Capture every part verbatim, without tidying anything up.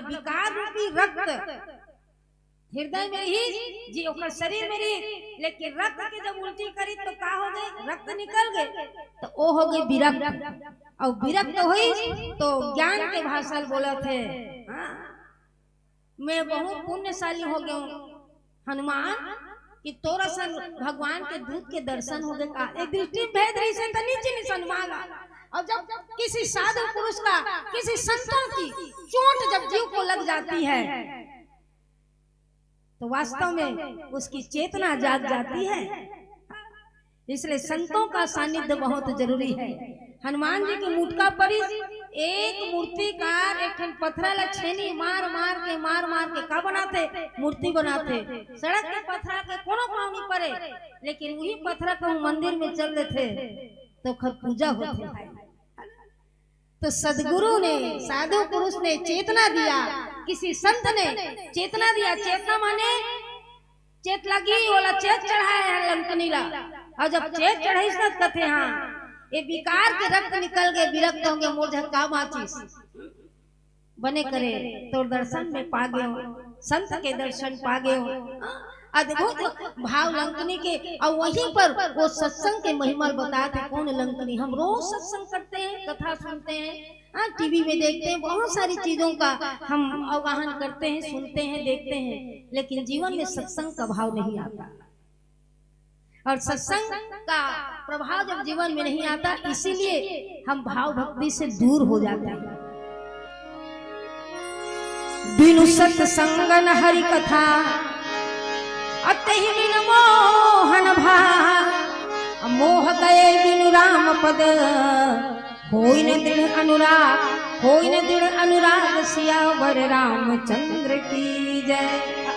विकार रूपी रक्त हृदय में रही जी, ओकर शरीर में रही, लेकिन रक्त के जब उल्टी करी तो का हो गए? रक्त निकल गए, तो ओ हो गए विरक्त। और विरक्त हुई तो ज्ञान के भाषा बोलत हे। हाँ? मैं बहुत पुण्यशाली हो गया हूँ हनुमान, कि तोर असन भगवान के दूत के दर्शन हो गए का? एक दृष्टि भेद रही से तो नहीं चिन्हिस हनुमान। और जब किसी साधु पुरुष का, किसी संतों की चोट जब जीव को लग जाती है, तो वास्तव में उसकी चेतना जाग जाती है। इसलिए संतों का सानिध्य बहुत जरूरी है। हनुमान जी के मुटका परिस, एक मूर्तिकार एक ठन पथरा ला छेनी मार मार के, मार मार के का बनाथे? मूर्ति बनाथे। सड़क के पथरा के कोनो काम नहीं परे, लेकिन वही पथरा कहूँ मंदिर में चल देथे तो ओकर पूजा होथे भाई। तो सदगुरु ने, साधु पुरुष ने चेतना दिया, किसी संत ने चेतना दिया। चेतना माने चेत लगी, ओला चेत चढ़ाए हे लंकनी ला। और जब चेत चढ़ाइस त कथे, हाँ, ये विकार के रक्त निकल गए, विरक्त होंगे, मोर झन का बाँचिस। बने करे, तोर दर्शन में पा गयो, संत के दर्शन पा गयो। अद्भुत भाव लंकनी के। और वहीं पर वो सत्संग के महिमा बताथे। कौन लंकनी? हम रोज सत्संग करते हैं, कथा सुनते हैं, हाँ, टीवी में देखते हैं, बहुत सारी चीजों का हम आह्वान करते हैं, सुनते हैं, देखते हैं, लेकिन जीवन में सत्संग का भाव नहीं आता। और सत्संग का प्रभाव जब जीवन में नहीं आता, इसीलिए हम भाव भक्ति से दूर हो जाते हैं। बिनु सत्संग न हरि कथा, अतहि बिनु मोहन भा, मोह गए बिनु राम पद। होइन दृढ़ अनुराग, होइन दृढ़ अनुराग, सियावर रामचंद्र की जय।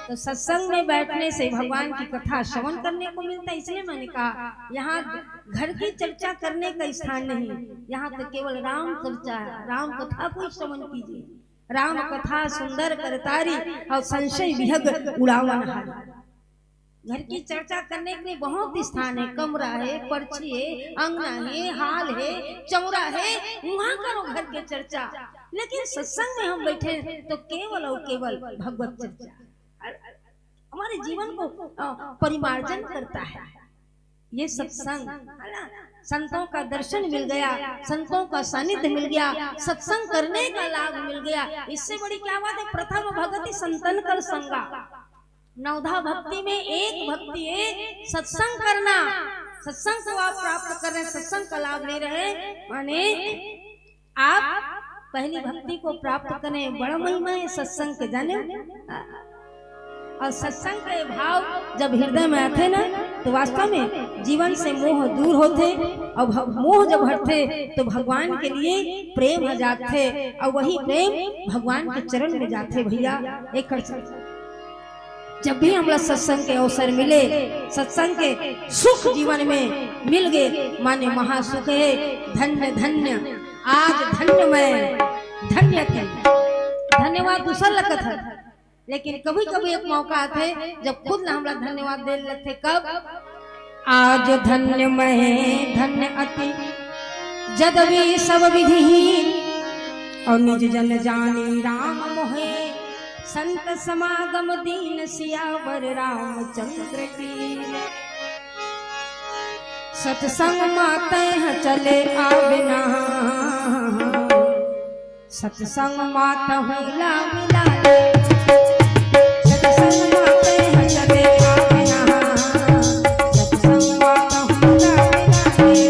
तो सत्संग में बैठने से भगवान की कथा श्रवण करने को मिलता है, इसलिए मैंने कहा यहाँ घर की चर्चा करने का स्थान नहीं, यहाँ तो केवल राम चर्चा है। राम कथा को श्रवण कीजिए। राम कथा सुंदर करतारी, और संशय विहग उड़ावन हारी। घर की चर्चा करने के लिए बहुत स्थान है, कमरा है, पर्ची है, अंगना है, हाल है, चौरा है, वहां करो घर की चर्चा। लेकिन सत्संग में हम बैठे तो केवल और केवल भगवत चर्चा हमारे जीवन को, अ, परिमार्जन करता है। ये सत्संग है ना, संतों का दर्शन मिल गया, संतों का सानिध्य मिल गया, सत्संग करने का लाभ मिल गया, इससे बड़ी क्या बात है? प्रथम भगति संतन कर संगा। नवधा भक्ति में एक भक्ति है सत्संग करना। सत्संग को आप प्राप्त कर रहे हैं, सत्संग का लाभ ले रहे हैं, माने आप पहली भक्ति को प्राप्त करें, बड़ा महिमा है सत्संग के, जाने हो? और सत्संग के भाव जब हृदय में आथे ना, तो वास्तव में जीवन से मोह दूर होथे, और भ-, मोह जब हटथे तो भगवान के लिए प्रेम हो जाथे, और वही प्रेम भगवान के चरण में जाथे। भैया, एक खर्च जब भी हमला सत्संग के अवसर मिले, सत्संग के सुख जीवन में मिल गए, माने महासुख है। धन्य धन्य, आज धन्य मैं, धन्य थी। धन्यवाद दूसर लगत है, लेकिन कभी कभी एक मौका आथे जब खुद ला हमला धन्यवाद दे लेथे। कब? आज धन्य मैं धन्य अति, जद भी सब विधिहीन, और निज जन जानी राम मोहे। संत समागम दीन सियावर रामचंद्र की। सत्संग माते हैं चले आवे ना, सत्संग मात हूँ ला मिला ले। सत्संग माते हैं चले आवे ना, सत्संग मात हूँ ला मिला ले।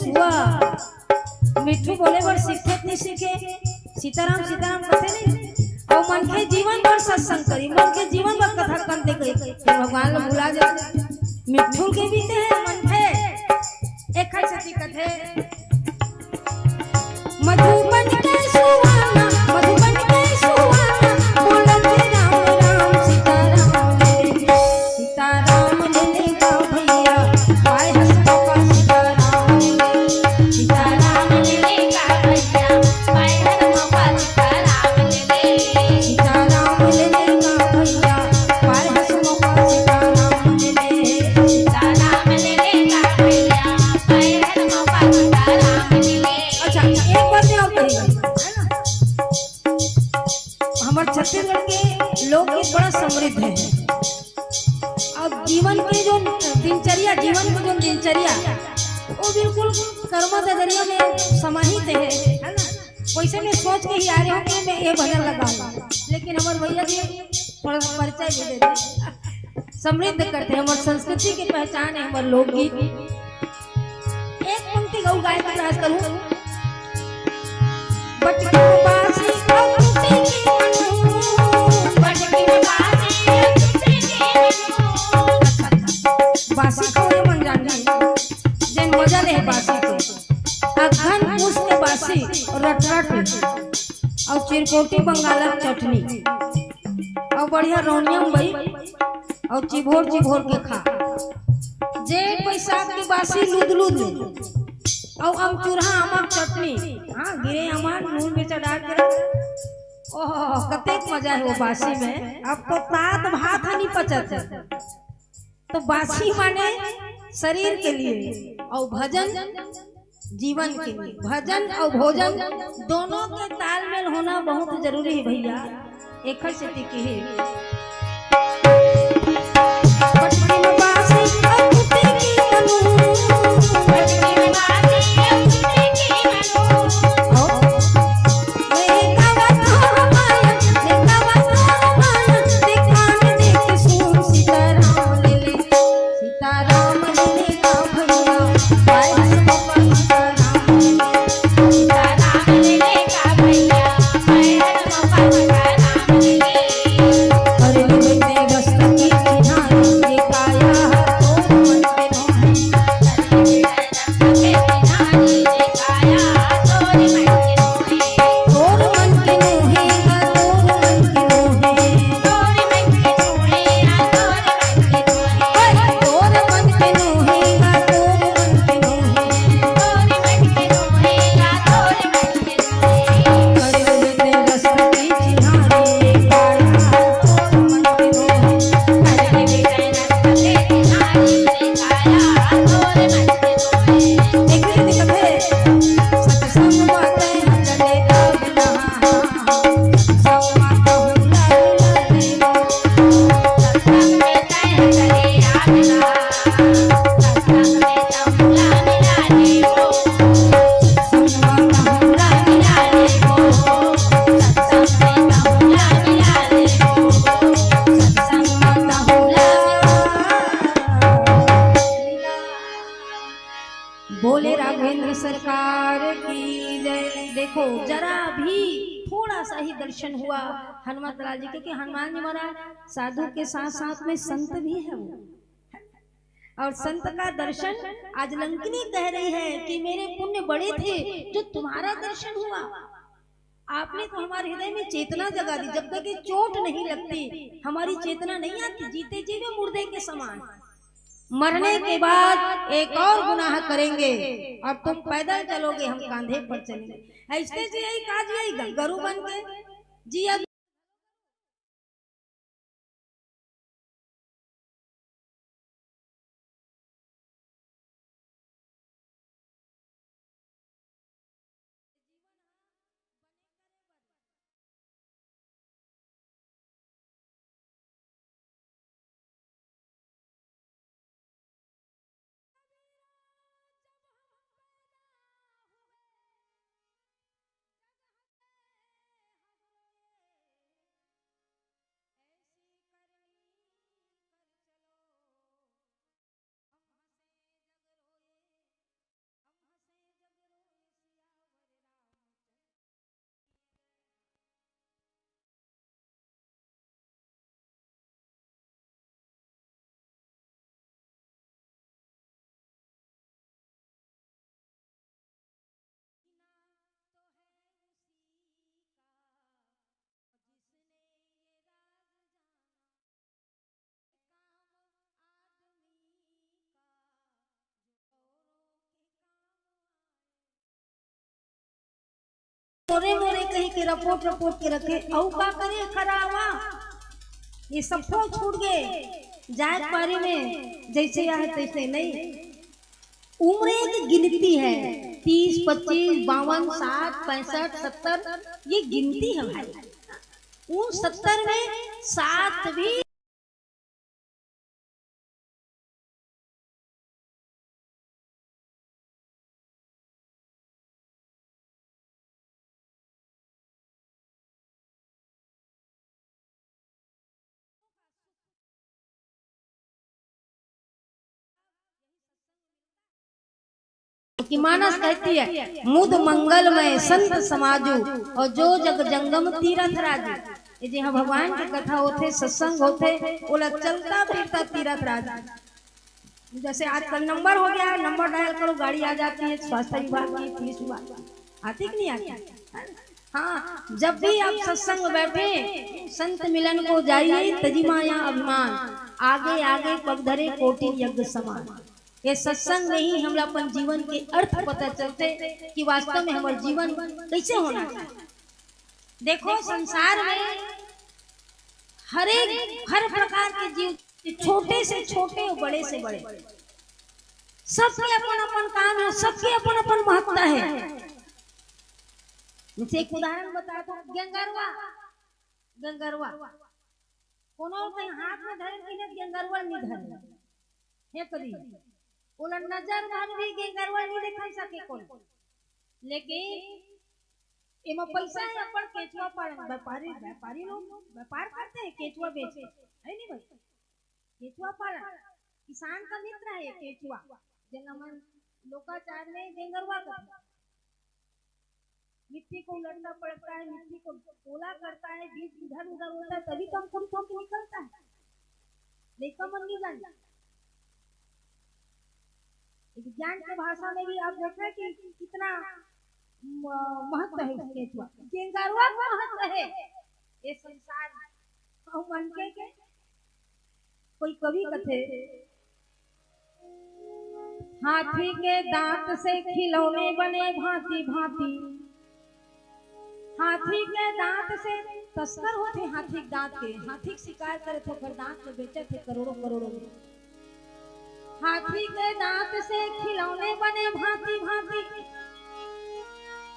हुआ, मिट्ठू बोले बर सीखे नहीं सीखे, सीताराम सीताराम कथे नहीं। अउ मनखे जीवन भर सत्संग करी, मनखे जीवन भर कथा करते गई, फिर भगवान ला भुला जाते। मिट्ठू के बीते हैं मनखे, एक खर सती कथे। मधुबन के सुहाना, मधुबन के सुहाना, बोलत राम राम सीताराम रे। सीताराम ले ले गा भैया, पाए हसनो का सीताराम ले ले। सीताराम ले ले गा भैया, पाए हसनो का सीताराम ले ले। सीताराम ले ले गा भैया, पाए हसनो का सीताराम ले ले। सीताराम ले ले गा भैया, पाए हसनो का सीताराम ले ले। अच्छा, एक बात और कही, है ना? हमर छत्तीसगढ़ के लोकगीत बड़ा समृद्ध है। अब जीवन के जो दिनचर्या, जीवन के जो दिनचर्या, वो बिल्कुल कर्मा ददरिया में समाहित है, है ना? वैसे मैं सोच के ही आ रही हूँ कि मैं ये भजन लगाऊंगा, लेकिन हमारे भैया जी थोड़ा सा परिचय भी दे दें। समृद्ध करते हैं, हमारी संस्कृति की पहचान है, हमारे लोकगीत। एक पंक्ति गऊ गाय के प्रयास करूं। बटकी में बासी और टूटी की मनु। बटकी में बासी और टूटी की मनु। बासी खाए मन जाने, जेन मजा ले बासी के। अगहन पूस के बासी और रटरट और चिरकोटी बंगालक चटनी और बढ़िया रौनियम बई और चिभोर चिभोर के खा। जेठ बैसाख के बासी लूद लूद ले। अउ अमचूरहा, अमर चटनी, हाँ, गिरे अमर, नून मिर्चा डाल के। ओह, कतेक मजा है वो बासी में। अब तो तात भात ह नहीं पचत है। तो बासी माने शरीर के लिए, और भजन जीवन के लिए। भजन और भोजन दोनों के तालमेल होना बहुत जरूरी है भैया। एखर सेती किही। बोले राघवेंद्र सरकार की जय। देखो, जरा भी थोड़ा सा ही दर्शन हुआ हनुमत लाल जी के, क्योंकि हनुमान जी महाराज साधु के साथ साथ में संत भी है वो। और संत का दर्शन, आज लंकिनी कह रही है कि मेरे पुण्य बड़े थे जो तुम्हारा दर्शन हुआ। आपने तो हमारे हृदय में चेतना जगा दी। जब तक ये चोट नहीं लगती, हमारी चेतना नहीं आती, जीते जी वे मुर्दे के समान। मरने के बाद एक और गुनाह करेंगे और तुम पैदल चलोगे, हम कांधे पर चलेंगे। ऐसे जी यही काज, यही ग-, गरु बन के जिया। मोरे मोरे कहि के रपोट रपोट के रखे, अउ का करे खरावा। ये सब तो छूट गए, जाए पारी में जैसे आहे तैसे नहीं। उम्र एक गिनती है, तीस, पच्चीस, बावन, साठ, पैंसठ, सत्तर, ये गिनती है भाई। उन सत्तर में साठ भी कि मानस कहती है, "मुद मंगलमय संत समाजु, और जो जग जंगम तीरथ राजु।" ये जे ह भगवान के कथा होथे, सत्संग होथे, ओला चलता फिरता तीरथ राजु। जैसे आजकल नंबर हो गया है, नंबर डायल करो, गाड़ी आ जाती है, स्वास्थ्य विभाग की, पुलिस विभाग की, आती कि नहीं आती? हाँ, जब भी आप सत्संग में बैठे, संत मिलन को जाइए, तजी माया अभिमान, आगे आगे पग धरे कोटि यज्ञ समान। ये सत्संग में ही हमला अपन जीवन के अर्थ पता चलथे कि वास्तव में हमार जीवन कैसे होना चाहिए। देखो, संसार में हर एक, हर प्रकार के जीव, छोटे से छोटे और बड़े से बड़े, सबके अपन अपन काम है, सबके अपन अपन महत्ता है। जैसे एक उदाहरण बता दो, गेंगरवा, गेंगरवा कोनो के हाथ में धरे कि नहीं, गेंगरवा नहीं धरे, हे कभी ओला नजर भर भी गेंगरवा नहीं दिखा सके कोई। लेकिन एमा पैसा है, अपन केचुआ पालन, व्यापारी, व्यापारी लोग व्यापार करते हैं, केचुआ बेचते हैं, है नहीं भाई? केचुआ पालन किसान का मित्र है केचुआ, जेला मन लोकाचार में गेंगरवा कहते हैं। मिट्टी को उलटना पड़ता है, मिट्टी को पोला करता है, बीज इधर उधर होता है, तभी तो अंकुरित होकर निकलता है। लेकिन मन नहीं जाने। विज्ञान के भाषा में भी आप देखें कि कितना म-, महत्व है उस केचुआ, गेंगरवा का महत्व है ये संसार में। और मन के, के कोई कवि कथे, हाथी के दांत से खिलौने बने भांति भांति। हाथी के दांत से, तस्कर होथे हाथी के दांत के, हाथी के शिकार करे थे, ओकर दांत के बेचत हे करोड़ों करोड़ों में। हाथी के दांत से खिलौने बने भांति भांति।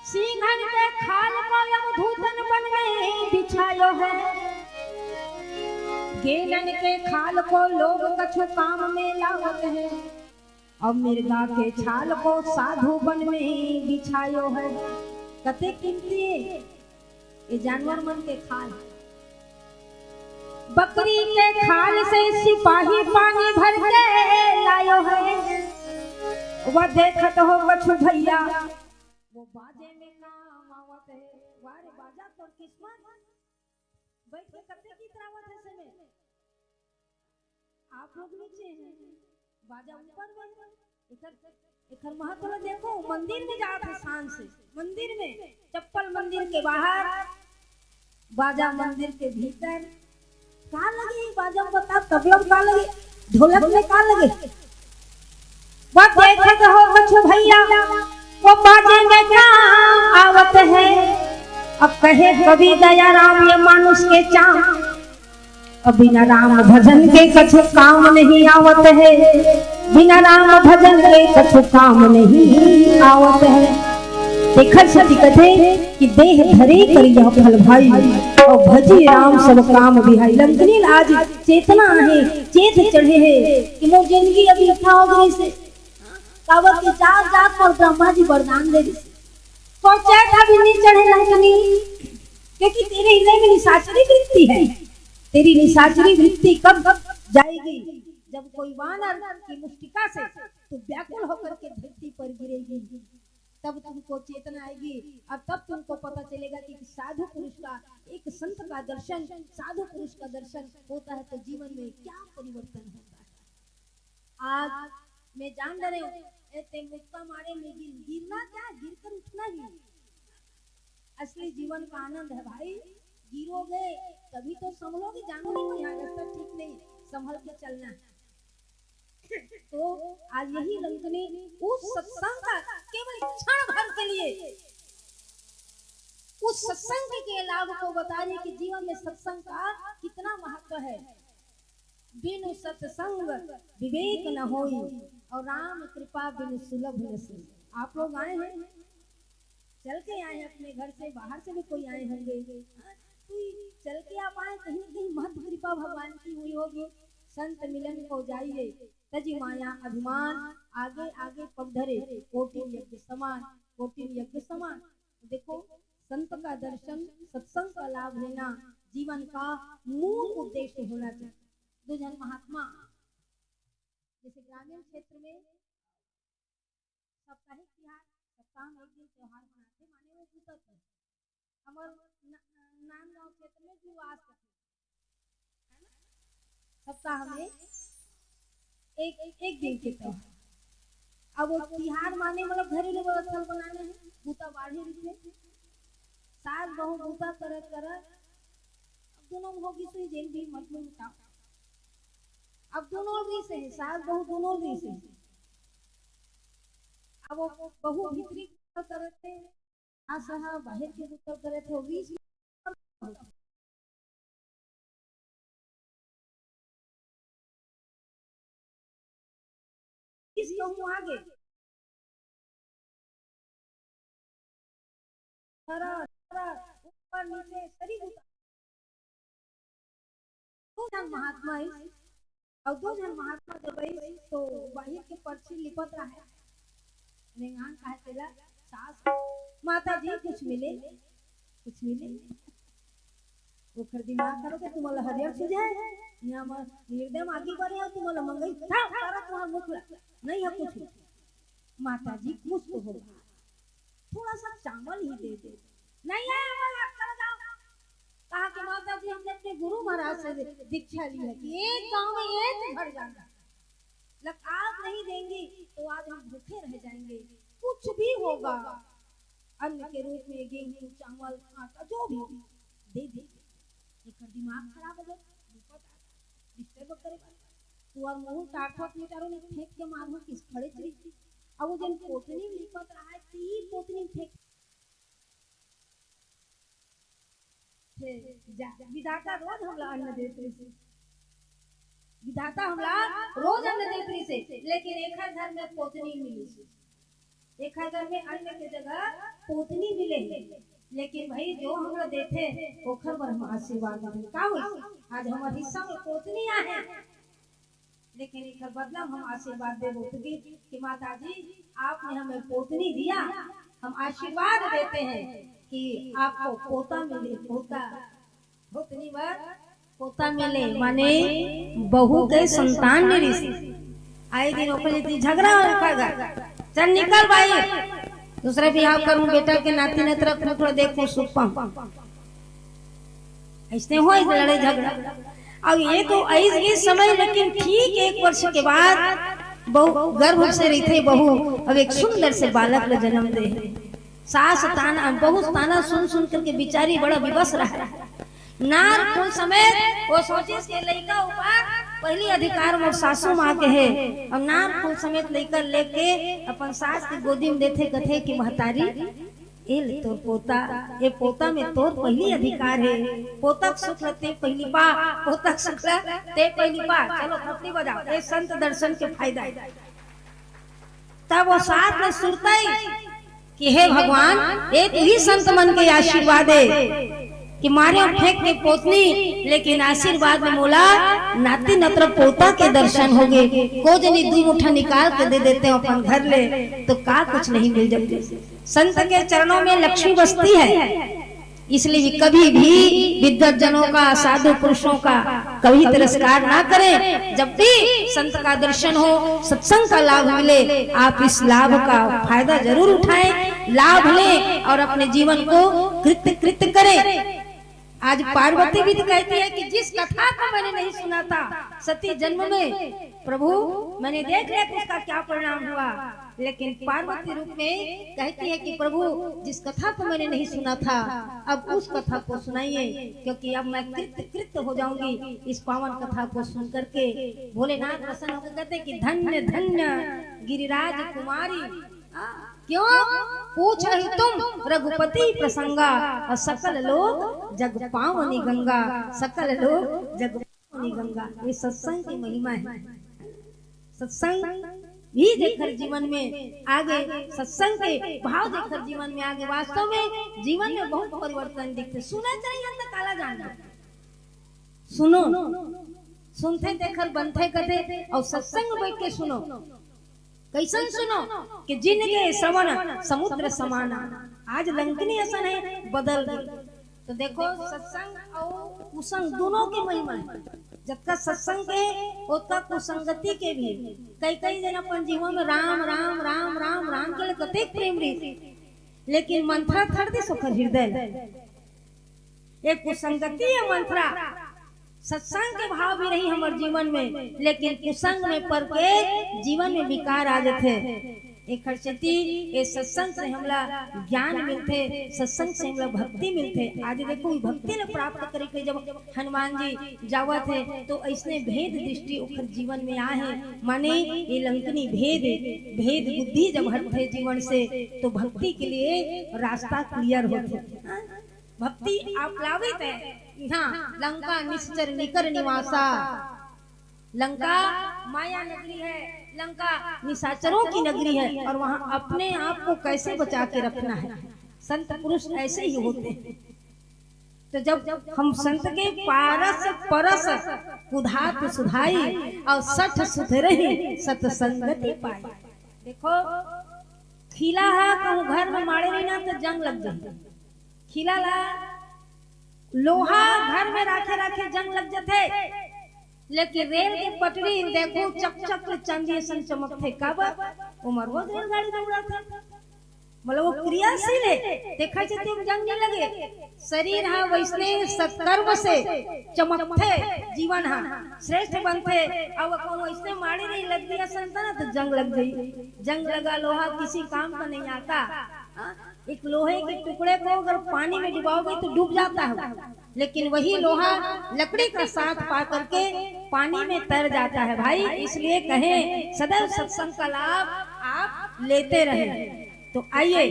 सिंघन के खाल को यमदूतन बन में बिछायो है। गेंडन के खाल को लोग कछु काम में लावत है। अब मिर्गा के छाल को साधु बन में बिछायो है। कते कीमती है ये जानवर मन के खाल। बकरी के खाल से सिपाही पानी भर के लायो है। वह देखत हो कछु भैया, वो बाजे में काम आवत है। वाह रे बाजा, तोर किस्मत। बैठ के कते गीत रावत है समय। आप लोग नीचे हैं, बाजा ऊपर में है। एकर, एकर महत्व देखो, मंदिर में जात है शान से, मंदिर में, चप्पल मंदिर के बाहर, बाजा मंदिर के भीतर। का लगे ये बाजा में, बता, तबला में का लगे, ढोलक में का लगे? वो देखत हो कछु भैया, वो बाजे में काम आवत है। अब कहे कवि दया राम, ये मानुष के चाम। अब बिना राम भजन के कछु काम नहीं आवत है, बिना राम भजन के कछु काम नहीं आवत है। देखत सती कथे कि देह धरे करिया फल भाई, और भजी राम सब काम बिहाई। लंकनी ल आज चेतना आहे, चेत चढ़े हे कि मोर जिंदगी अब मिथ्या हो गई से। काबर के जात जात पर ब्रह्मा जी वरदान दे दिस। तो चेत अभी नहीं चढ़े लंकनी, क्योंकि तेरे हृदय में निशाचरी वृत्ति है। तेरी निशाचरी वृत्ति कब जाएगी? जब कोई वानर की मुष्टिका से तू व्याकुल होकर के धरती पर गिरेगी, तब तुमको चेतना आएगी और तब तुमको पता चलेगा कि साधु पुरुष का, एक संत का दर्शन, साधु पुरुष का दर्शन होता है तो जीवन में क्या परिवर्तन होता है। आज मैं जान रहे हूँ, ए, ते मुक्का मारे में गिर, गिरना क्या, गिर कर उठना ही असली जीवन का आनंद है भाई। गिरोगे तभी तो संभलोगे, जानोगे तो यहाँ रास्ता ठीक नहीं, संभल के चलना है। तो आज यही लंकनी उस सत्संग का केवल क्षण भर के लिए, सत्संग के लाभ को बता रहे कि जीवन में सत्संग का कितना महत्व है। बिनु सत्संग विवेक न होई, और राम कृपा बिनु सुलभ न सोई। आप लोग आए हैं, चल के आए हैं अपने घर से, बाहर से भी कोई आए होंगे, हाँ, कोई चल के आप आए, कहीं ना कहीं महत कृपा भगवान की हुई होगी। संत मिलन को जाइए, तजि माया अभिमान, आगे आगे पग धरे, कोटिन यज्ञ समान, कोटिन यज्ञ समान। देखो, संत का दर्शन, सत्संग का लाभ लेना जीवन का मूल उद्देश्य होना चाहिए। दो झन महात्मा, जैसे ग्रामीण क्षेत्र में साप्ताहिक तिहार, सप्ताह में एक दिन त्योहार मनाथे, माने वो बूता थे। हमर न-, नांदगांव क्षेत्र में जुवास कथे, है ना? सप्ताह में एक, एक दिन के त्योहार। अब वो तिहार माने मतलब घरेलू व्यवस्था बनाना है, बूता बाढ़े रहिथे। सास बहू बूता करत करत अब दोनों हो गिस हे, जेन भी मतलब का। अब दोनों रिहिस हे, सास बहू दोनों रिहिस हे। अब वो बहू भीतरी करत हे, सास ह बाहिर के बूता करत हे, वो बीच इस कहूँ आगे। सरस, सरस, ऊपर नीचे, सरी उतार। दो झन महात्मा आइस, अउ दो झन महात्मा जब आइस, तो बाहिर के परछी लिपत रहे। रेंगान कहे तेला, सास, माता जी, कुछ मिले, कुछ मिले। ओखर दिमाग करो के तुमन ला हरियर सूझे, यहाँ म निर्दय म आगी बरे हो, तुमन ला मंगई, था, तारा तुम्हार मुख ला, नहीं है कुछ। माता जी, कुछ तो होगा, थोड़ा सा चावल ही दे दे। नहीं है, वो लटका जाओ। कहा कि माता जी, हमने अपने गुरु महाराज से दीक्षा ली है कि एक गांव में एक घर जाना, लग आज नहीं देंगी तो आज हम भूखे रह जाएंगे। कुछ भी होगा, अन्न के रूप में गेहूं, चावल, आटा, जो भी, दे दे। एकर दिमाग खराब हो गया, विपद आ गया, डिस्टर्ब करे वाला। तू और मुंह टाट फाट मिटारो नहीं, फेंक के मारू किस खड़े चली। अब वो जन पोतनी लिपत रहा है, ती पोतनी फेंक हे, जा, विधाता रोज हमला अन्न देत रहिसे। विधाता हमला रोज अन्न देत रहिसे, लेकिन एखर घर में पोतनी मिलिस। एखर घर में अन्न के जगह पोतनी मिले हे। लेकिन भाई, जो हमला देथे, ओखर बर हम आशीर्वाद देथे। का होइस? आज हमर हिस्सा में पोतनी आहे। लेकिन एकर बदला हम आशीर्वाद देबो, क्योंकि कि माता जी, आपने हमें पोतनी दिया, हम आशीर्वाद देते हैं कि आपको पोता मिले, पोता, पोतनी बर पोता मिले, माने बहू के संतान मिलिस। आए दिन ओकर इतनी झगड़ा होय का गा, चल निकल भाई, दूसरा बिहाव करूं, बेटा के नाती नतरा खूंट ला देखूं, सुख पाऊं। ऐसने होय लड़े झगड़ा। अब ये तो ऐस गे समय, लेकिन ठीक एक वर्ष के बाद बहू गर्भ से रहिथे, बहू अब एक सुंदर से बालक ला जन्म दे। सास ताना, बहू ताना सुन सुन करके बिचारी बड़ा विवश रहा। नार फूल समेत वो सोचिस के लइका ऊपर पहली अधिकार मोर सासू माँ के हे। अब नार फूल समेत लइका लेके अपन सास के गोदी में देथे, कथे कि महतारी, ए ले तोर पोता, ए पोता में तोर पहिली अधिकार हे। पोतक सुख ल ते पहिली पा, पोतक सुख ल ते पहिली पा। चलो थपली बजाओ, ए संत दर्शन के फायदा हे। तब वो सास ल सुरतइस कि हे भगवान, ए तुही संत मन के आशीर्वाद हे कि मारे फेंक के पोतनी, लेकिन आशीर्वाद में मोला नाती नतरा पोता के दर्शन होगे। को जनी दू मुठा निकाल के दे देते हो अपन घर ले, तो का कुछ नहीं मिल जाते। संत के चरणों में लक्ष्मी बसती है, इसलिए कभी भी विद्वत जनों का, साधु पुरुषों का कभी तिरस्कार ना करें। जब भी संत का दर्शन हो, सत्संग का लाभ मिले, आप इस लाभ का फायदा जरूर उठाएं, लाभ लें और अपने जीवन को कृत कृत करें। आज पार्वती भी तो कहती है कि जिस कथा को मैंने नहीं सुना था सती जन्म में, प्रभु, मैंने देख लिया कि उसका क्या परिणाम हुआ। लेकिन पार्वती रूप में कहती है कि प्रभु, जिस कथा को मैंने नहीं सुना था, अब उस कथा को सुनाइए, क्योंकि अब मैं कृत कृत हो जाऊंगी इस पावन कथा को सुन करके। भोलेनाथ प्रसन्न होकर कहते कि धन्य धन्य गिरिराज कुमारी। आ, क्यों? पूछहि तुम रघुपति प्रसंगा, अउ सकल लोक जग पावनी गंगा, सकल लोक जग पावनी गंगा। ये सत्संग के महिमा हे। सत्संग भी जेकर जीवन में आगे, सत्संग के भाव जेकर जीवन में आगे, वास्तव में जीवन में बहुत परिवर्तन दिखथे। सुनत रहिहन त काला जान, सुनो, सुनथे तेखर बनथे कथे, अउ सत्संग में बइठ के सुनो। कइसन सुनो? कि जिनके सवन समुद्र समाना। आज लंकिनी असन हे, बदल गे। तो देखो, सत्संग अउ कुसंग दूनों के महिमा हे। जतका सत्संग के, ओतका कुसंगति के भी। कई कई जन अपन जीवन में राम, राम, राम, राम, राम के लिए कतेक प्रेम रहिथे, लेकिन मंथरा थर दिस ओकर हृदय ल। ये कुसंगति हे मंथरा। सत्संग के भाव भी रही हमर जीवन में, लेकिन कुसंग में पर के जीवन में विकार आ जथे। एखर सेती ये सत्संग से हमला ज्ञान मिलथे, सत्संग से हमला भक्ति मिलथे। आज देखो, ई भक्ति ल प्राप्त करे के जब हनुमान जी जावत हे, तो अइसने भेद दृष्टि ओखर जीवन में आहे। माने, ये लंकिनी भेद, भेद बुद्धि जब हटथे जीवन से, तो भक्ति के लिए रास्ता clear होथे। हाँ? भक्ति आप लावित है। हाँ, लंका निश्चर निकर निवासा। लंका माया नगरी है, लंका निशाचरों की नगरी है, और वहां अपने आप को कैसे बचा के रखना है। संत पुरुष ऐसे ही होते हैं। तो जब हम संत के पारस परस कुधात सुधाई, अउ सठ सुधरहि सतसंगति पाई। देखो, खीला ह कहूं घर में माड़े रही ना, तो जंग लग जाही। खीला ला लोहा घर में राखे राखे जंग लग जथे, लेकिन रेल के पटरी देखो, चकचक ले चांदी असन चमकथे। काबर? ओमा रोज रेलगाड़ी दौड़थे। मतलब, वो क्रियाशील हे, तेखर सेती ओमा जंग नइ लगे। शरीर ह वइसने सत्कर्म से चमकथे, जीवन ह श्रेष्ठ बनथे। अउ कहूं वइसने माड़े रही लकड़ी असन त ना, तो जंग लग जाही। जंग लगा लोहा किसी काम का नहीं आता। हाँ? एक लोहे के टुकड़े को अगर पानी में डुबाओगे तो डूब जाता है, लेकिन वही लोहा लकड़ी का साथ पा करके पानी में तर जाता है भाई। इसलिए कहें, सदैव सत्संग का लाभ आप लेते रहें। तो आइए,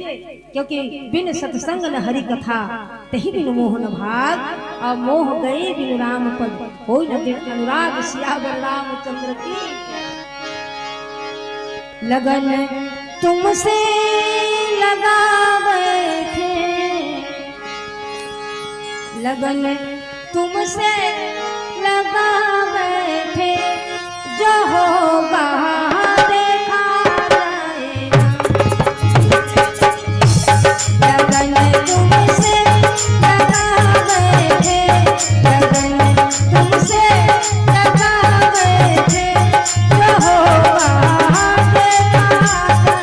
क्योंकि बिन सत्संग न हरि कथा, तहि बिन मोह न भाग, अउ मोह गए बिन राम पद, होई न दृढ़ अनुराग। सियावर रामचंद्र की। लगन तुमसे लगा बैठे, लगन तुमसे लगा बैठे, जो होगा देखा जाएगा। लगन तुमसे लगा बैठे, लगन तुमसे लगा बैठे, जो होगा देखा जाएगा।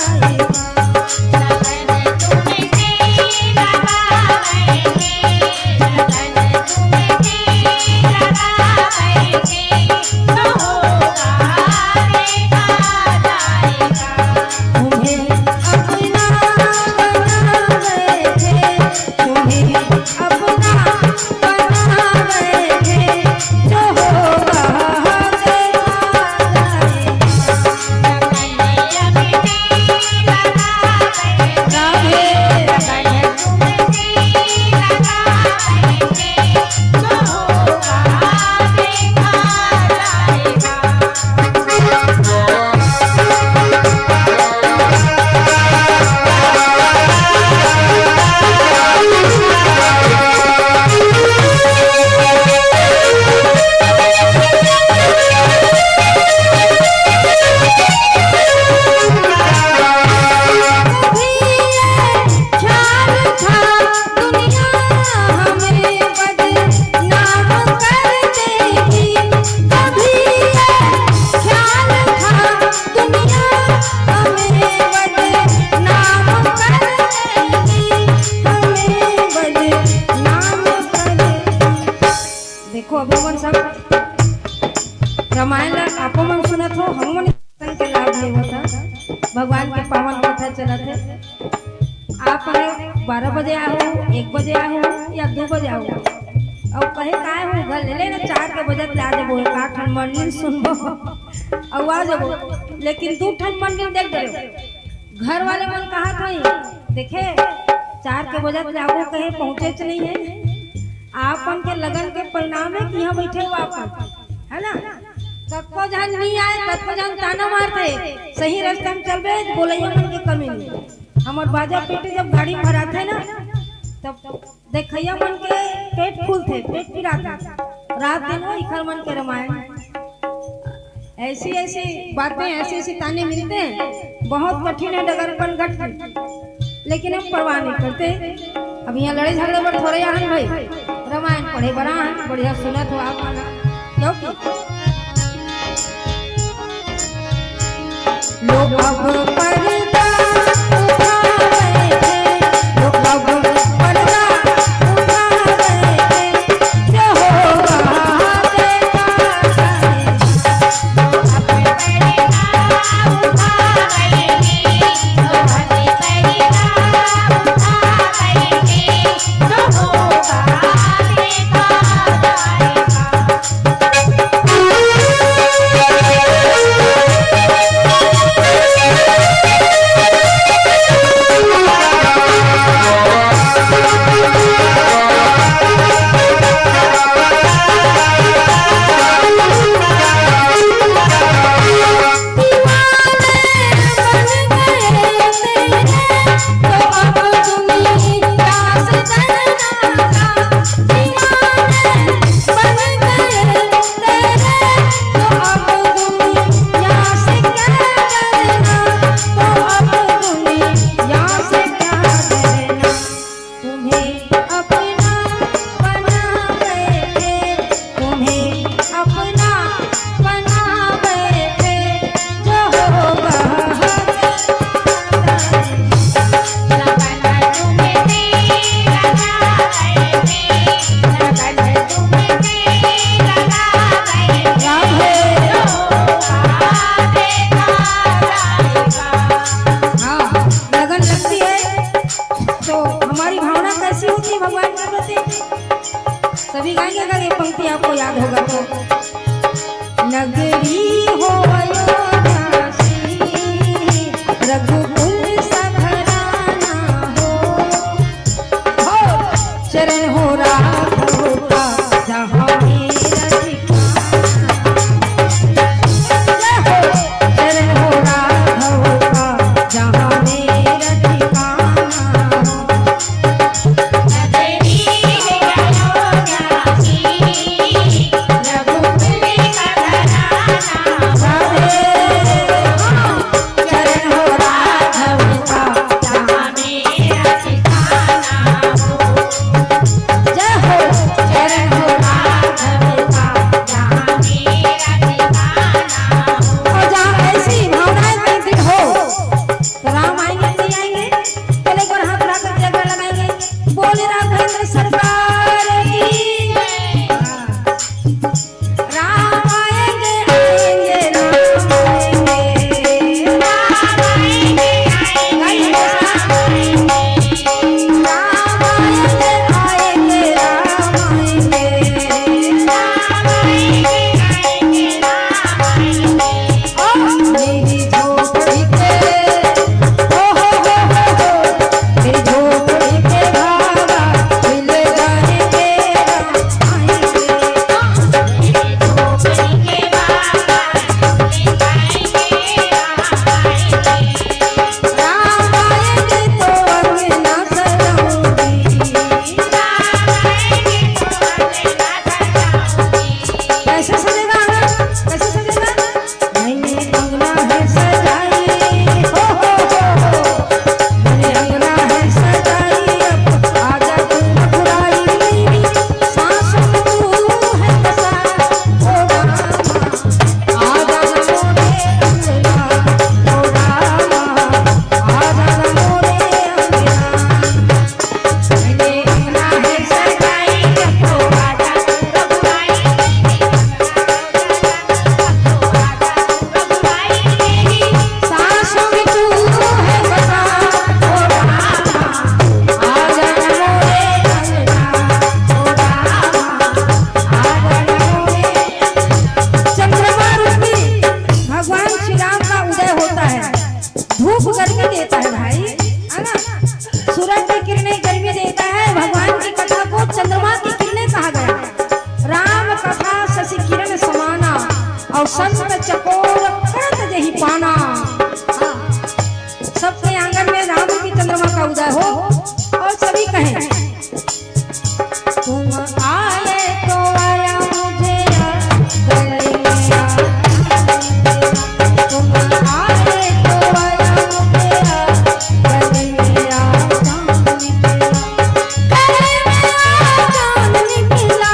देखो, अभी मन सब रामायण ला आपो मन सुनत हो, हम मन के लाभ लेवत हा। भगवान के पावन कथा चलत हे। आप हर बारह बजे आहू, एक बजे आहू या दू बजे आहू, अउ कहे काय हो, घर ले लेना, चार के बजत ले आ जबो, एक आठ ठन मंडली सुनबो अउ आ जबो। लेकिन दू ठन मंडली देख दे, घर वाले मन कहा था, देखे, चार के बजत जाबो कहे पहुँचेच नइ हे। आप मन के लगन के परिणाम हे कि इहाँ बइठे हो आप मन, हे ना? कतको झन नइ आय, कतको झन ताना मारथे, सही रस्ता म चलबे, बोलइया मन के कमी नइ हे। हमर बाजा पेटी जब गाड़ी म भराथे ना, तब देखइया मन के पेट फूलथे, पेट पिराथे। रात दिन वो इखर मन के रमायन। ऐसी ऐसी बातें, ऐसे ऐसे ताने मिलते हैं, बहुत कठिन है डगरपन गठ। लेकिन हम परवाह नहीं करते। अब इहाँ लड़े झगड़े बर थोड़े आहन भाई, रमायन पढ़े बर आहन, बढ़िया सुनत हो आप मन। क्योंकि लोग अब पर्दा उठावे थे, लोग अब पर्दा उठावे थे, जो होगा देखा जाएगा। तुम्हें अपना बनावे थे, तुम्हें अपना बनावे थे, जो होगा लगन तुम्हें तेरा गाए थे, लगन तुम्हें तेरा गाए थे, जो होगा देखा जाएगा। हाँ, लगन लगती है तो हमारी भावना कैसी होती है भगवान के प्रति? सभी गाएंगे अगर ये पंक्ति आपको याद होगा तो। नगरी हो अयोध्या श्री रघुकुल सघराना हो, हो चरण हो राघव का जहाँ मेरा ठिकाना। जय हो, चरण हो राघव का जहाँ मेरा ठिकाना हो। अउ संत चकोर करत जही पाना। हाँ। सबके आंगन में राम की चंद्रमा का उदय हो। अउ सभी कहें, तुम आए तो आया मुझे याद, गले में आ, तुम आए तो आया मुझे याद, गले में आ, गले में आ, जान निकला।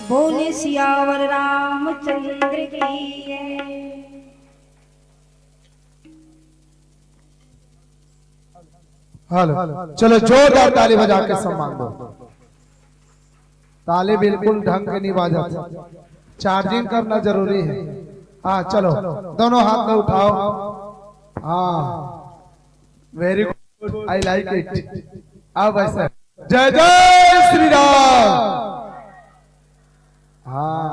बोले सियावर रामचंद्र की जय। हेलो, चलो जोरदार ताली बजा के सम्मान दो। ताली बिल्कुल ढंग के नहीं बाजत, चार्जिंग करना जरूरी है। हाँ, चलो, दोनों हाथ में उठाओ। हाँ, very good, I like it। अब ऐसा, जय जय श्री राम। हाँ।